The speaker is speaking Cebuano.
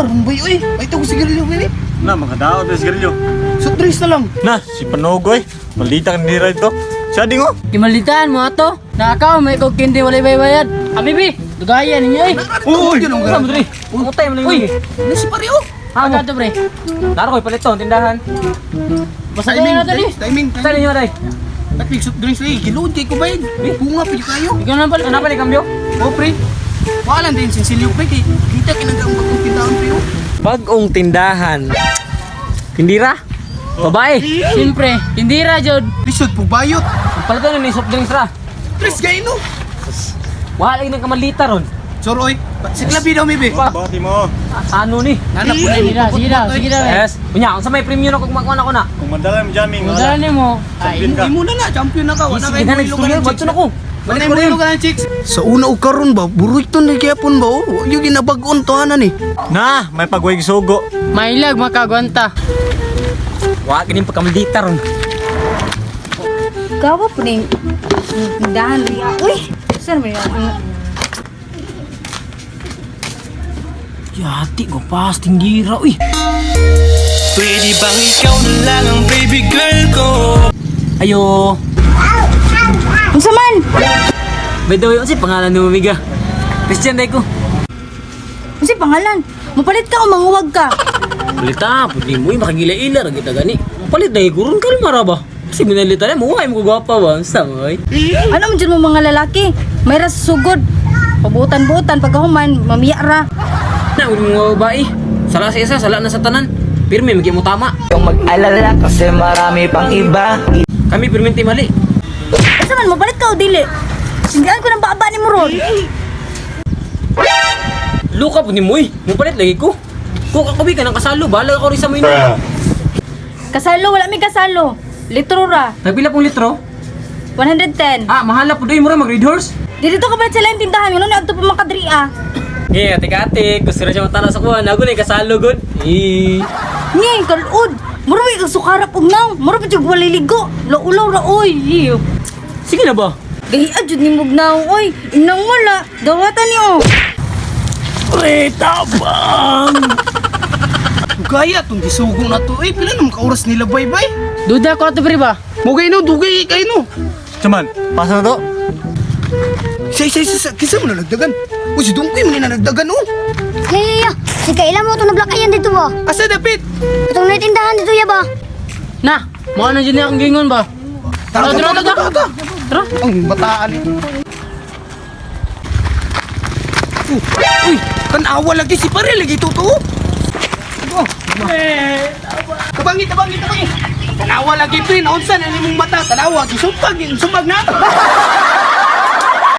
Wala ron bay oy. Ay ito ko sigarilyo gani. Na, makadaot na sigarilyo. Soft drinks na lang. Na, si Panogoy. Malita ka nira ito. Siya ding oh. Kimalitan mo ato. Nakaw, may kog kindi walay bayad. Kami bi, dugayan ninyo eh. Uy, Ano mo diri? Utay mo Uy, Ano si pare oh? aga to pre. Naro ko'y palit to, ang tindahan. Basta na na dali. Timing, Saan timing. ninyo aray? At soft drinks lagi. Giluod kay ko bayad. Bunga pili kayo. Ikaw na pala. Ano pa ni kambyo? Oh pre. Wala din sinsilyo pre kay kita kinaga ang bagong tindahan pre oh. Bagong tindahan. Tindira? Babae. Siyempre, tindira jud. Lisod po bayot. Ang palitan ni soft drinks ra. Drinks gay no. Wala lagi ng kamalita ron. Sir oy, siklabi daw maybe. Bakit mo? Ano ni? Nanap ko na Sige na, sige na, sige na. Yes. Unya, unsa may premium na kung makuha na ko na? Kung madala mo jamming, Kung dala nimo, Ay, Champion ka. imo na na, champion na ka. Wala Easy kay na mo ilo ka nagsulyar, ng ba't chicks. na ko? Wala mo ilo ka ng chicks. Sa una og karon ba, buroy to na gyapon ba oh. Wa yung ginabag-on to anan eh. Na, may pagway sugo. mailag makagwanta. Wa gini pagkamalita ron. Gawa po na yung tindahan riya. Uy! Saan man yung ano? Yati ko pas tindira uy. Pwede bang ikaw na lang ang baby girl ko? Ayo. Unsa man? By the way, unsa pangalan ni Amiga? Christian day ko. Unsa pangalan? Mapalit ka o manguwag ka? Balita, pwede mo makagila-ila ra kita gani. Palit na iguron kalma ra ba? Kasi minalita na mo, ay mo gwapa ba? Unsa mo ay? Ano man dyan mo mga lalaki? May ras sugod. Pabutan-butan pagkahuman, mamiya ra. Na uli mo babae. Sala sa isa, sala na sa tanan. Pirmi magi mo tama. Yung mag-alala kasi marami pang iba. Kami pirmi mali. Unsa man mapalit ka o dili? Sindihan ko ng baba ni mo ron. Luka po ni Moy. Mupalit lagi ko. Kung ako bi ka ng kasalo, bahala ako rin sa mo Kasalo, wala may kasalo. Litro ra. Nagpila pong litro? 110. Ah, mahala po doy mo ra mag red horse. Dito ka palit sa laing tindahan, ngano na adto pa makadri ah. Nge, ate ate, gusto na siya matanaw sa kuha. Nago na yung kasalo, good. Eh. Nge, kalud. Mura may sukarap og naw. Mura pa jud walay ligo. Laulaw ra oy. Iyo. Sige na ba? Gahiad jud ni mugnaw oy. Inang wala. Dawatan ni oh. Pre, tabang! Gaya tong gisugo na to eh. Pila naman ka oras nila bay bay. Duda ko ato pre ba? Mo gay no, dugay kay no. Chaman, pasa na to. Say say say, kinsa mo na nagdagan? Uy, si Dungkoy man na nagdagan oh. Hey, hey, si Kaila mo itong nablakayan dito ba? Asa dapit? Itong naitindahan dito ya ba? Na, mao na jud ni akong gingon ba? Tara, Tara, tara, tara. tara. Tara. Ang bataan. Uy, tanawa lagi si pare lagi totoo. Oh. Tabangi, tabangi, tabangi. Tanawa lagi pre, naunsa na nimong mata, tanawa, gisumpag, sumpag na.